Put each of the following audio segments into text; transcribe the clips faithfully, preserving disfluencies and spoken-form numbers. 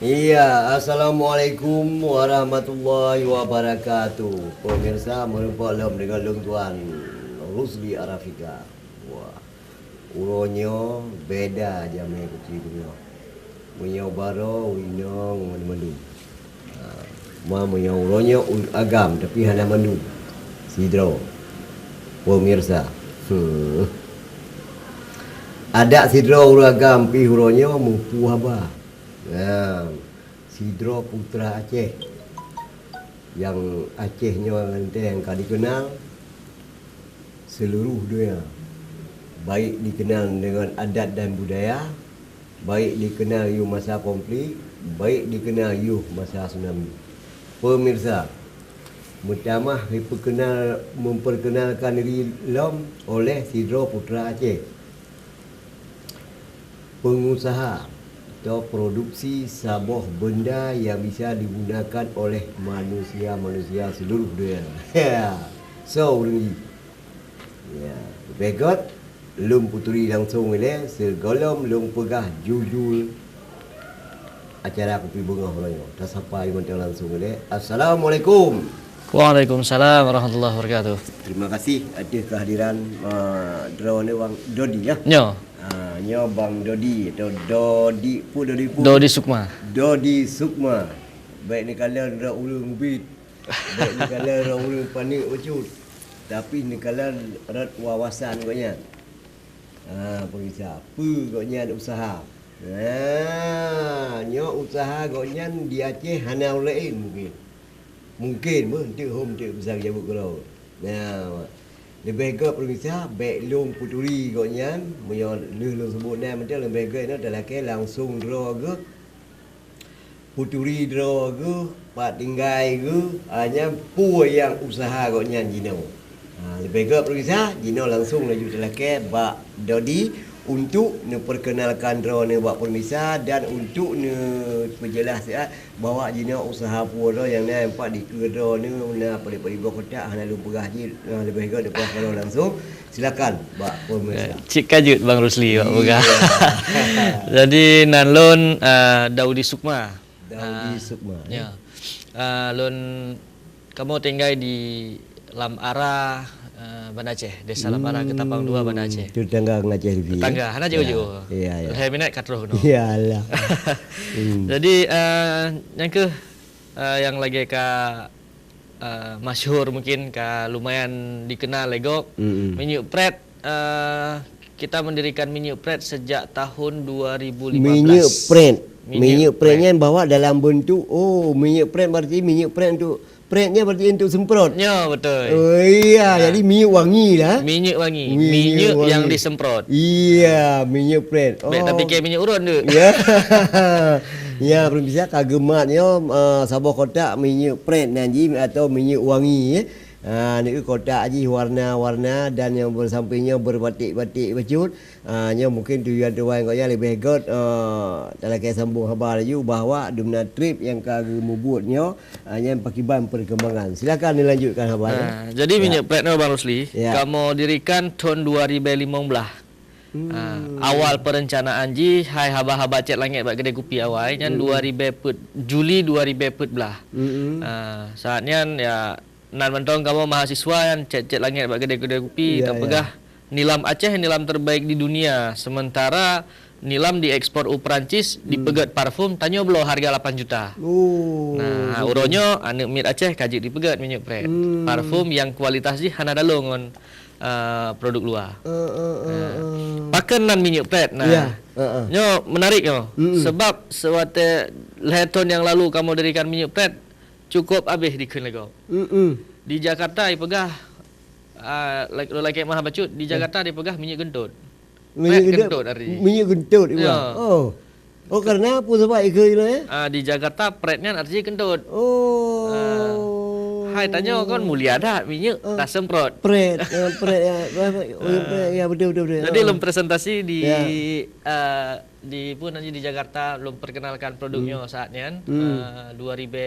Iya, assalamualaikum warahmatullahi wabarakatuh. Pemirsa, meureumpok lom deungon lôn tuan Rusli Arafika. Wah, uroe nyoe beda jamé keuti bunoe. Meunyoe baroe, inong, mandum-mandum. Ha, ma meunyoe uroe nyoe u-, agam, tapi hana mandum. Sidroe. Pemirsa. Hmm. Adak sidroe ureuëng agam pih uroe nyoe mupu haba. Nah, sidroe putra Aceh. Nyang Aceh nyoe ngon teuh nyang ka dikeunal seuluruh donya, baik dikeunal deungon adat dan budaya, baik dikeunal yoh masa konflik, baik dikeunal yoh masa tsunami. Pemirsa, meutamah ipeukeunal, memperkenalkan diri lom oleh sidroe putra Aceh. Pengusaha atau produksi saboh benda yang bisa digunakan oleh manusia-manusia seluruh dunia. Ya. So, ureuëng jih. Ya, leubeh göt, lôn peuturi langsung ilée, sigohlom lôn peugah judul acara Kupi Beungoh uroe nyoe. Tasapa mantong langsung ilée. Assalamualaikum. Waalaikumsalam warahmatullahi wabarakatuh. Terima kasih atas kehadiran, uh, droeneuh Bang Dodi, ya. Nyo. Ah, nyoe Bang Dodi atau Dodi pu, Dodi pu. Dodi Sukma. Dodi Sukma. Baik neukalon rot ureuëng ubit. Baik neukalon rot ureuëng paneuk bacut. Tapi neukalon rot wawasan gobnyan. Ah, pemirsa, peue gobnyan usaha. Ah, nyoe usaha gobnyan di Aceh hana ureuëng laén mungkin. Mungkin beuh, enteuk hom, enteuk bisa geujaweueb keudroe. Nah, leubeh göt pemirsa, bék lôn peuturi gobnyan, meunyoe lheueh lôn seubut nan mantong, leubeh göt nyoe talakée langsung droe geuh, peuturi droe geuh, pat tinggai geuh, a, nyan peue nyang usaha gobnyan jinoe. Ha, leubeh göt pemirsa, jinoe langsung laju talakée bak Dodi untuk neupeurkenalkan droeneuh bak pemirsa dan untuk neupeujeulaih siat bahwa jinoe usaha peue droe nyang na, pat dikeue droeneuh, na padub-padub boh kotak, hana lôn peugah jih, na leubeh göt neupeugah droe langsung. Silakan, bak pemirsa. Eh, cit ka jeuet Bang Rusli bak peugah. Iya. Jadi, nan lôn, eh, Daudi Sukma. Daudi Ah, Sukma, ya. Eh. Ah, lôn Kamoe tinggai di Lam Ara, eh, Banda Aceh, Desa Lam Ara, Ketapang Dua, Banda Aceh. Hmm, tetangga ngon Aceh T V, ya? Tetangga, hana jauh-jauh. Ya, ya, ya. Lhèe minèt ka troh keunoe. Ya Allah. Hmm. Jadi, eh, nyang keuh, eh, nyang lagèe ka, eh, masyhur mungkin, ka lumayan dikenal lé gob. Mm-mm. Minyeuk prèt, eh, kita mendirikan Minyeuk Prèt sejak tahun dua ribu lima belas. Minyeuk prèt. Minyeuk Minyeuk prèt prèt. Nyan bahwa dalam bentuk, oh, minyeuk prèt berarti minyeuk prèt untuk Prèt nyan berarti untuk semprot. Ya, betul. Oh, iya, nah, jadi minyeuk wangi lah. Minyeuk wangi. Minyeuk Minyeuk yang wangi. Disemprot. Iya, minyeuk prèt. Bèk Oh. tapikir minyeuk uron tu. Ya. Ya, pemirsa, ka geumat nyoe, eh, saboh kotak minyeuk prèt nan jih atau minyeuk wangi, eh. Ah, ni kotak jih warna-warna dan yang bersampingnya berbatik-batik bacut. Ah, nyoe mungkin tujuan tuan gobnyan leubeh göt, eh, talakèe sambung haba laju bahwa dumna trip nyang ka geumubuet nyoe, ah, nyan pakiban perkembangan. Silakan dilanjutkan haba, ya. Ah, jadi Ya. Minyeuk Prèt nyoe, Bang Rusli, Ya. kamoe dirikan thôn dua ribèe limong blah. Hmm. Ah, awal perencanaan jih hai haba-haba cèt langèt bak keudè kupi awai nyan Hmm. dua ribèe peuet, Juli dua ribèe peuet blah. Hmm. Ah, saat nyan ya Nan mantong kamoe mahasiswa nyan cèt-cèt langèt bak keudè-keudè kupi, Ya, ya. tapeugah nilam Aceh nilam terbaik di dunia, sementara nilam diekspor u Perancis, Hmm. dipeugèt parfum, tanyoe bloe harga lapan juta. Oh, Nah, betul. uroe nyoe aneuk miet Aceh ka jeuet dipeugèt minyeuk prèt. Hmm. Parfum nyang kualitas jih hana talo ngon, eh, produk luwa. Eh, eh, eh, Nah. eh. Pakon nan minyeuk prèt? Nah, Ya, eh, eh. nyoe menarik nyoe. Mm-mm. Sebab sewatèe lhèe thôn nyang lalu kamoe dirikan minyeuk prèt, cukup habéh dikheun lé gob. Mm-mm. Di Jakarta ipeugah, ah, lak-, lôn lakèe meu'ah bacut, di Ya. Jakarta ipeugah minyeuk geuntot. Minyeuk Prèt geuntot. geuntot hari. Minyeuk geuntot ipeugah. Ya. Oh. Oh, karena peue sabab ikheun nyoe, eh? Ah, di Jakarta prèt nyan arti geuntot. Oh. Ah. Hai, tanyoe kan mulia that, minyeuk tasemprot. Pret, eh, pret, ya, oh, ya, pret, ya, betul, betul, betul. Jadi, lôn presentasi di, eh, di, apa namanya, di Jakarta, lôn perkenalkan produk nyoe saat nyan, eh, dua ribu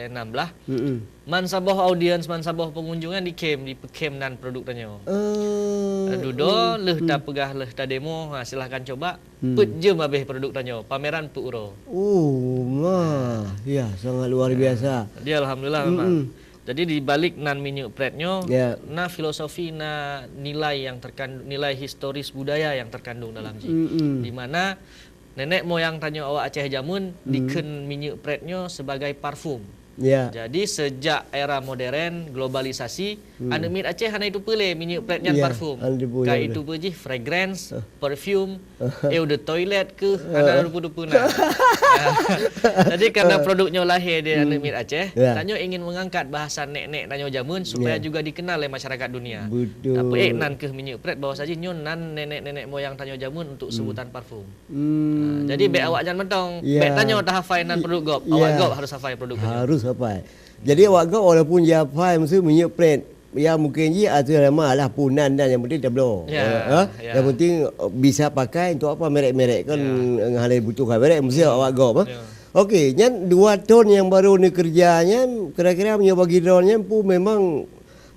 enam belas. Mm-mm. Man saboh audiens, man saboh pengunjung nyan dikem, dipeukem nan produk tanyoe. Eh, dudoe, lheueh tapeugah, lheueh tademo, ha, silahkan coba. Peuet jeuem habéh produk tanyoe, pameran peuet uroe. Oh, ma. Ya, sangat luar biasa. Jadi, alhamdulillah memang. Mm-mm. Jadi, di balik nan minyeuk pret nyoe, na filosofi, na nilai yang terkandung, nilai historis budaya yang terkandung dalam jih. Mm-mm. Di mana nenek moyang tanyoe awak Aceh jameun dikheun minyeuk pret nyoe sebagai parfum. Ya. Jadi, sejak era modern, globalisasi, aneuk miet Aceh hana jiteupeue lé minyeuk pret nyan parfum. Hana jiteupeue, ya, betul. Ka jiteupeue jih fragrance, perfume, eau de toilette keuh, hana rupa-rupa na. Ya. Jadi, karena produk nyoe lahé di aneuk miet Aceh, tanyoe ingin mengangkat bahasan nek-nek tanyoe jameun supaya juga dikenal lé masyarakat dunia. Betul. Tapi, eh, nan keuh minyeuk pret, bahwa saja nyoe nan nenek-nenek moyang tanyoe jameun untuk sebutan parfum. Hmm. Ha, jadi, bèk awak nyan mantong. Ya. Bèk tanyoe tahafai nan produk gob. Awak gob harus hafai produk tanyoe. Harus hafai. Jadi, awak gob walaupun jihafai meusti minyeuk pret, ya, mungkin jih ateueh nama alah punan dan yang penting tabloe. Ya, ya. Yang penting, eh, bisa pakai untuk apa merek-merek kan, eh, hana butuh merek mesti awak gob, eh. Ya. Okey, nyan dua thon nyang baru neukeureuja nyan, kira-kira meunyoe bagi droeneuh nyan pun memang,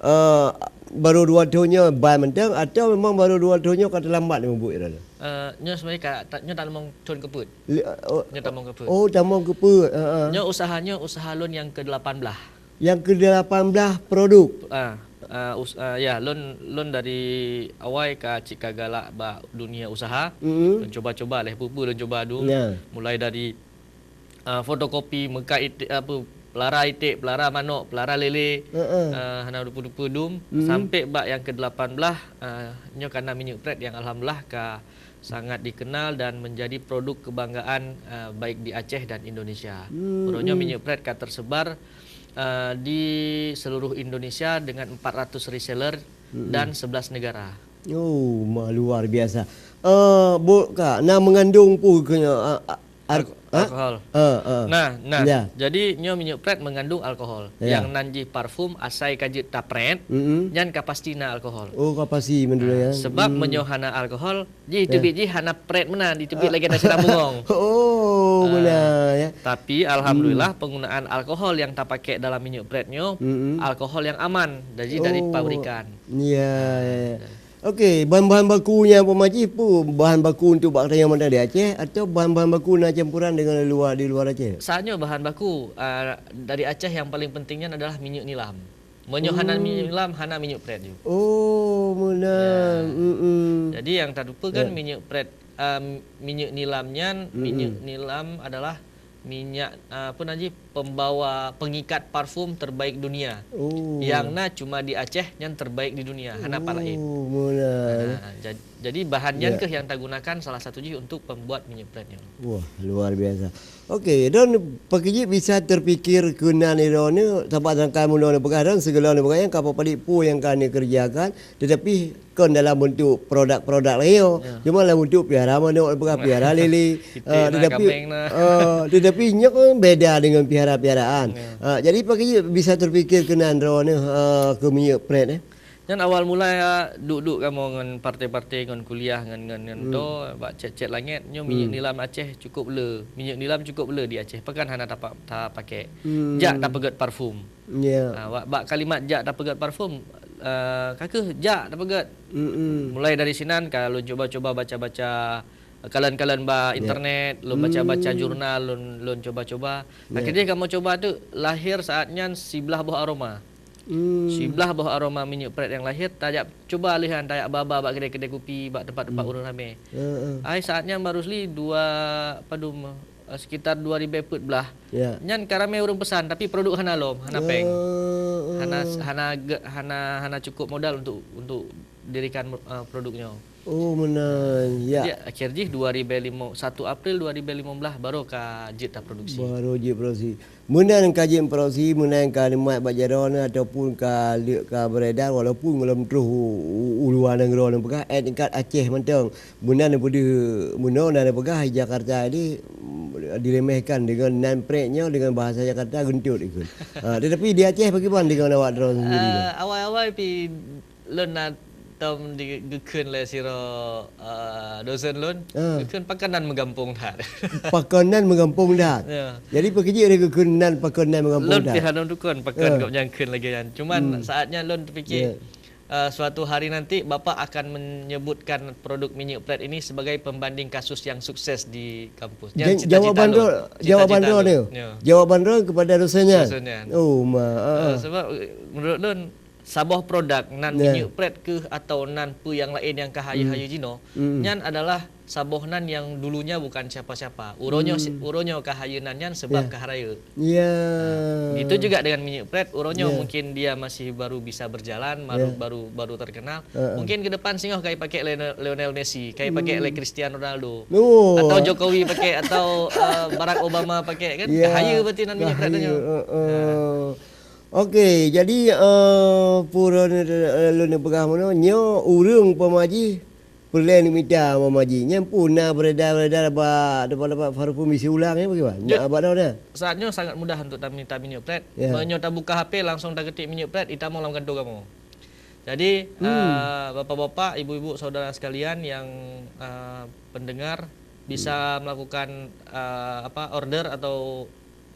eh, baru dua thon nyoe ban mantong atau memang baru dua thon nyoe ka teulambat mubuet droeneuh? Eh, nyoe sebenarnya ka, ta-, nyoe tamong thon keupeuet. Li-, oh, nyoe tamong keupeuet. Oh, tamong keupeuet. Heeh. Nyoe usaha, nyoe usaha lôn nyang kedelapan belas. Nyang kedelapan belas produk. Ah, ah, us-, ah, ya, lôn, lôn dari awai ka cit ka galak bak dunia usaha. Mm-hmm. Lôn cuba-cuba leh peue-peue lôn cuba dum. Ya. Mulai dari ah, fotokopi, meukat iték, apa, pelara iték, pelara manok, pelara lélé, heeh, ah, hana dupeue-dupeue dum, hmm, sampai bak nyang kedelapan belas, ah, nyoe ka na minyeuk pret nyang alhamdulillah ka sangat dikenal dan menjadi produk kebanggaan, ah, baik di Aceh dan Indonesia. Hmm, uroe nyoe, hmm, minyeuk pret ka tersebar, ah, di seluruh Indonesia dengan empat ratus reseller, hmm, dan sebelas negara. Oh, ma-, luar biasa. Eh, bu-, ka, na mengandung peue keu nyoe, ah, ah, Al-, alkohol. Ah, ah. Nah, nah. Ya. Jadi, nyoe minyeuk pret mengandung alkohol. Ya. Nyang nan jih parfum asai ka jeuet tapret, mm-mm, nyan ka pasti na alkohol. Oh, ka pasti mandum. Nah, ya. Sebab, hmm, meunyoe hana alkohol, jih, ya, teubiet jih hana pret meunan, jiteubiet, ah, lagèe na siram bungong. Oh, ah, beuna, ya. Tapi, alhamdulillah, hmm, penggunaan alkohol nyang tapakai dalam minyeuk pret nyoe, mm-mm, alkohol nyang aman dari, dari, oh, pabrikan. Ya, ya, ya. Nah, ya. Okey, bahan-bahan baku nyan peue, Mak Ji, peue bahan baku untuk bak tanyoe mantong di Aceh atau bahan-bahan baku na campuran dengan luar, di luar Aceh? Saat nyoe bahan baku, ah, dari Aceh yang paling penting nyan adalah minyeuk nilam. Meunyoe hana, hmm, minyeuk nilam, hana minyeuk pret ju. Oh, meunan. Ya. Mm-mm. Jadi nyang tatupeue kan, ya, minyeuk pret, ah, minyeuk nilam nyan, mm-mm, minyeuk nilam adalah minyak, ah, apa nama jih, pembawa pengikat parfum terbaik dunia. Oh. Nyang na cuma di Aceh, nyan terbaik di dunia, hana pat laén. Oh, meunan. Ah, ja-, jadi bahan nyan, ya, keuh nyang tagunakan salah satu jih untuk pembuat minyeuk pret nyoe. Wah, luar biasa. Okey, dan pakri jih bisa terpikir keunan droeneuh, sabab sangka meunoe neupeugah dan sigohlom neupeugah nyang ka peupadit peue nyang ka neukeureujakan, tetapi kon dalam bentuk produk-produk laén. Ya. Cuma dalam bentuk piara manok, peugah piara lélé. Iték, ah, na, tetapi, kaméng na. Ah, tetapi nyoe kan beda dengan piara-piaraan. Ya. Ah, jadi pakri jih bisa terpikir keunan droeneuh, ah, keu minyeuk pret, eh? Nyan awal mula, ah, duek-duek kamoe ngon partai-partai, ngon kuliah, ngon, ngon, ngon, hmm, to, bak chat-chat langét, nyoe minyeuk, hmm, nilam Aceh cukup le. Minyeuk nilam cukup le di Aceh. Pakon hana tapa-, tapakai. Hmm. Jak tapeugét parfum. Ya. Ah, bak, bak kalimat jak tapeugét parfum, eh, ka keuh jak tapeugét. Mm-mm. Mulai dari sinan ka lôn cuba-cuba baca-baca kalon-kalon bak, ya, internet, lôn baca-baca, hmm, jurnal, lôn, lôn cuba-cuba. Ya. Akhirnya kamoe cuba tu lahir saat nyan siblah boh aroma. Hmm. Siblah boh aroma minyeuk pret nyang lahir, tajak cuba lé nyan, tajak ba-ba bak kedai-kedai kupi, bak tempat-tempat, hmm, ureueng ramé. Heeh. Ai saat nyan baru sli dua, padum, eh, sekitar dua ribèe peuet blah. Ya. Nyan ka ramé ureueng pesan, tapi produk hana lom, hana péng. Oh, oh. Hana, hana ge-, hana, hana cukup modal untuk, untuk dirikan, eh, produk nyoe. Oh, meunan, ya. Jadi, akhir jih dua ribèe lima, satu April dua ribèe lima blah baru ka jeuet taproduksi. Baru jeuet produksi. Meunan ka jeuet produksi, meunan ka neumat bak jaroe nyoe ataupun ka lheueh ka beredar, walaupun gohlom troh u, u, u luwa nanggroe neupeugah, eh, tingkat Aceh mantong. Meunan neupeudeuh, meunoe na neupeugah di Jakarta di, diremehkan dengan nan prek nyoe, dengan bahasa Jakarta geuntot ikheun. Ha, tetapi di Aceh bagaimana dengan awak droe sendiri tu? Eh, awai-awai pi lôn na tom di, geukheun lé sidroe, eh, dosen lôn. Ah. Geukheun pakon nan meugampông that. Pakon nan meugampông that. Ya. Jadi peukeujiek lé geukheun nan pakon nan meugampông that. Lôn pih hana dukon pakon, ya, gobnyan kheun lagèe nyan. Cuman, hmm, saat nyan lôn terpikir, ya, eh, suatu hari nanti Bapak akan menyebutkan produk minyeuk pret ini sebagai pembanding kasus yang sukses di kampus. Nyan, ja-, cita-cita jawaban lôn. Droe, jawaban droe ni. Ya. Jawaban droe kepada dosen nyan. Dosen nyan. Oh, ma, ah, ah. Eh, sebab, eh, menurut lôn, saboh produk nan, ya, minyeuk pret keuh atau nan peue nyang laén nyang ka hayeue-hayeue jinoe, hmm, nyan adalah saboh nan nyang dulunya bukan siapa-siapa. Uroe nyoe si-, hmm, uroe nyoe ka hayeue nan nyan sebab, ya, ka rayeuk. Ya. Nah, begitu juga dengan minyeuk pret, uroe nyoe, ya, mungkin dia masih baru bisa berjalan, baru, ya, baru, baru terkenal. Heeh. Mungkin ke depan singoh ka ipakék lé Lionel Messi, ka ipakék, hmm, lé Cristiano Ronaldo. Oh. Atau Jokowi pakai, atau, eh, Barack Obama pakai, kan? Ya, ka hayeue berarti nan minyeuk pret nyoe. Ka hayeue, heeh. Nah. Okey, jadi, eh, pura ni, eh, lôn peugah meunoe, nyoe ureueng peumaji peureulèe neuk mita peumaji. Nyan pun na beredar-beredar bak tempat-tempat parfum isi ulang nyan bagaimana? Jeuet. Nyan bak droe na? Saat nyoe sangat mudah untuk tamita minyeuk pret. Ya. Meunyoe tabuka H P langsung taketik minyeuk pret, itamong lam kantô kamoe. Jadi, hmm, eh, bapak-bapak, ibu-ibu, saudara sekalian yang, eh, pendengar bisa, hmm, melakukan, eh, apa, order atau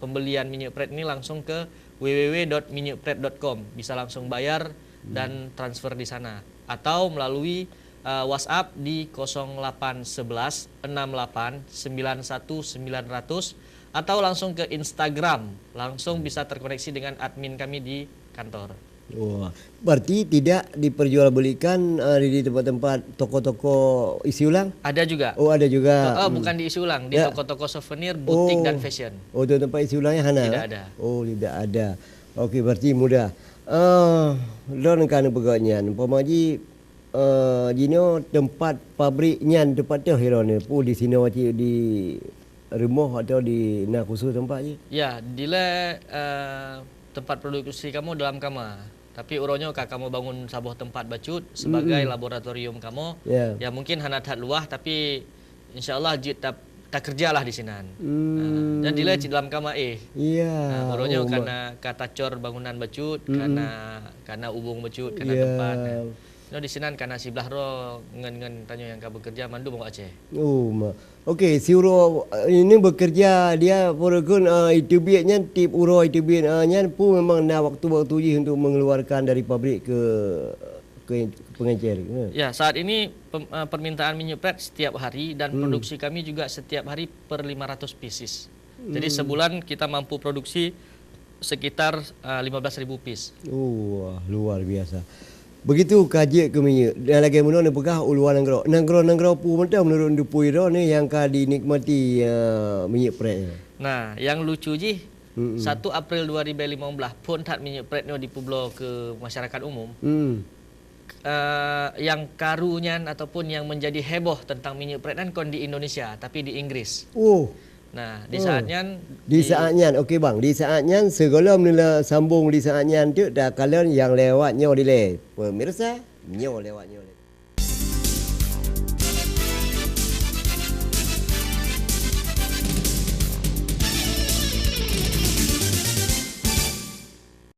pembelian minyeuk pret ini langsung ke w w w dot minyeukpret dot com. Bisa langsung bayar, hmm, dan transfer di sana. Atau melalui, eh, WhatsApp di kosong lapan sebelas enam lapan sembilan satu sembilan ratus atau langsung ke Instagram. Langsung bisa terkoneksi dengan admin kami di kantor. Wah, berarti tidak diperjualbelikan, eh, di, di tempat-tempat toko-toko isi ulang? Ada juga. Oh, ada juga. Heeh, hmm, bukan di isi ulang, di, ya, toko-toko souvenir, butik, oh, dan fashion. Oh, tu tempat isi ulangnya hana? Tidak ada. Oh, tidak ada. Okey, berarti mudah. Eh, lôn ka neupeugah nyan, umpama ji, eh, jinoe tempat pabrik nyan tempat teuh droeneuh, peue di sinoe cit di rumoh atau di na khusus tempat jih? Ya, dilèe, eh, tempat produksi kamoe dalam kama. Tapi uroe nyoe ka kamoe bangun saboh tempat bacut sebagai, mm-mm, laboratorium kamoe. Ya. Ya, mungkin hana that luwah, tapi insya Allah jeuet ta-, takeureujalah di sinan. Hmm. Ah, dan dilèe cit dalam kama éh. Ya. Ah, uroe nyoe, oh, ma- kana ka tacor bangunan bacut, mm-mm, kana, kana ubong bacut, kana, ya, tempat. Nah. Nyoe di sinan kana siblah droe ngon, ngon tanyoe nyang ka bekerja mandum awak Aceh. Oh, ma-, okey, siuroe, eh, ini bekerja dia pun, eh, iteubiet nyan, tiep uroe iteubiet, eh, nyan pun memang na waktu-waktu jih untuk mengeluarkan dari pabrik ke, ke pengencer, ya? Ya, saat ini pem-, eh, permintaan minyeuk pret setiap hari dan, hmm, produksi kami juga setiap hari per lima ratus pieces. Jadi, hmm, sebulan kita mampu produksi sekitar, ah, lima belas ribu piece. Wah, luar biasa. Begitu ka jeuet keu minyeuk. Dan lagèe meunoe neupeugah u luwa nanggroe. Nanggroe-nanggroe peue mantong meunurot neuteupeue droeneuh nyang ka dinikmati, ah, minyeuk pret nyoe? Nah, nyang lucu jih, mm-mm, satu April dua ribu lima belas phon that minyeuk pret nyoe dipeubloe keu masyarakat umum. Mm. Eh, nyang karu nyan ataupun nyang menjadi heboh tentang minyeuk pret nyan kon di Indonesia, tapi di Inggris. Oh. Nah, di, oh, saat nyan, di, di saat nyan, okey bang, di saat nyan sigohlom neulah sambong di saat nyan tu, takalon nyang lewat nyoe dilèe. Pemirsa, nyoe lewat nyoe.